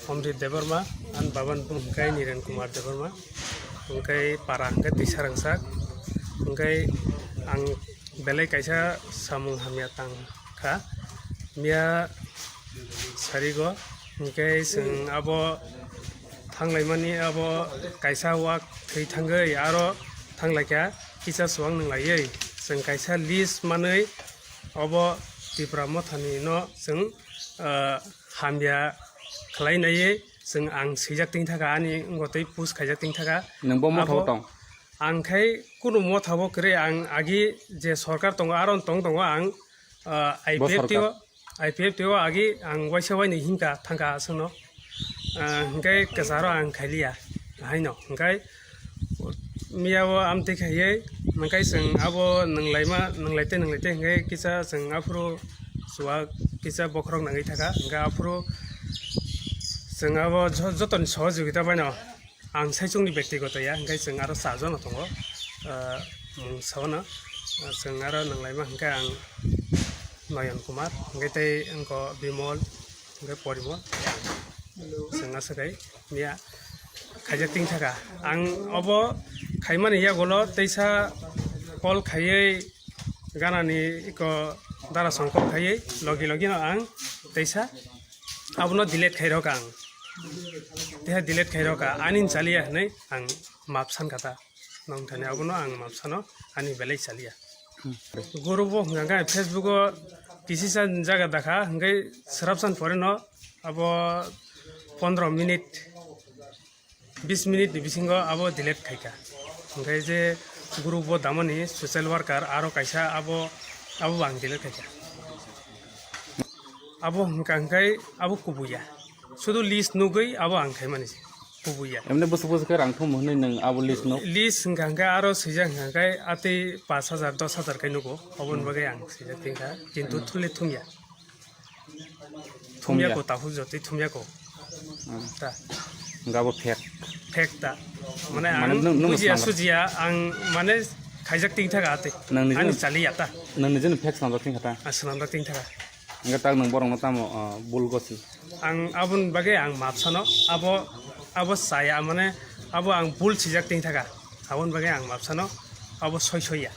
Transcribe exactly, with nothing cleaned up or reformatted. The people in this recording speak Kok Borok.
Omjit Debbarma, ani babani bung hwnkhe Niren Kumar Debbarma, hwnkhe para hwnkhe Tisa Rangsak, hwnkhe ang belai kaisa samung hamya tang kha, miya sarigo, hwnkhe chwng abo thanglaimani abo kaisa wak thwi thangwi aro thanglaikha kisa chuwak nwnglaiwi chwng kaisa list manwi obo Tipra Mothani no chwng, ah, hamya khlai naiwi chwng ang swijak tongthaka, ani wngwi tei push khaijak tongthaka. Nwng bo motha o tong? Ang khai kunu motha bo kwrwi, ang agi je sorkar tongo, aro tong tongo ang, ah, I P F T o, I P F T o agi ang waisa waini hinka thangka aswkno. Ah, hwnkhe kwcharo ang khailiya haino, hwnkhe miya o amtwi khaiwi, hwnkhe chwng abo nwnglaima, nwnglaite, nwnglaite, hwnkhe kisa chwng aphuru chuwak kisa bokhorok nangwi thaka, hwnkhe aphuru chwng abo jo-, jotoni sohojogita baino ang saichungni bektigoto ya, hwnkhe chwng aro charjon no tongo, ah, mung saono, ah, chwng aro nwnglaima hwnkhe ang Noyon Kumar, hwnkhe tei wngkho Bimol, hwnkhe Porimol, chwng aswk hai miya khaijak tongthaka. Ang obo khaimani yagulo teisa call khaiwi ganani iko dara song call khaiwi logi logi no ang teisa abono delete khairok ang. Teha delete khairok ani chaliya hinwi ang map sankha ta. Nong thani abono ang map sano ani belai chaliya. Hmm. Guru bo hwnkha khe Facebook o kisisa jaga dakha, hwnkhe swrapsan pore no abo pondro minute, bis minute ni bisingo abo delete khaikha. Hwnkhe je group o damani social worker aro kaisa abo, abo bo ang delete khaikha. Abo hwnkha hwnkhe abo kubuya. Sudu list nugwi abo ang khaimani se. Kubuya. Emne bwswk bwswk khe rang thum hwnwi nwng abo list no? List hwnkha hwnkhe aro swijak hwnkha hwnkhe atwi pash hajar, dos hajar khe nugo. Oboni bagwi ang swijak tongkha. Kintu thumle thumya. Thumya. Thumya ko, tahu jotwi thumya ko. Hmm. Ta. Hwnkhe abo fake. Fake ta. Mane, mane ang nwng, nwng bujiya swnamra, sujiya, ang mane khaijak tongthaka atwi. Nang nijeno, ani chaliya ta. Nang nijeno fake swnamjak tongkha ta? Ah, swnamjak tongthaka. Hwnkhe tak nwng borokno tamo, ah, bul gosi? Ang aboni bagwi ang map sano, abo, abo chaya, mane abo ang bul swijak tongthaka, aboni bagwi ang map sano, abo soi soiya.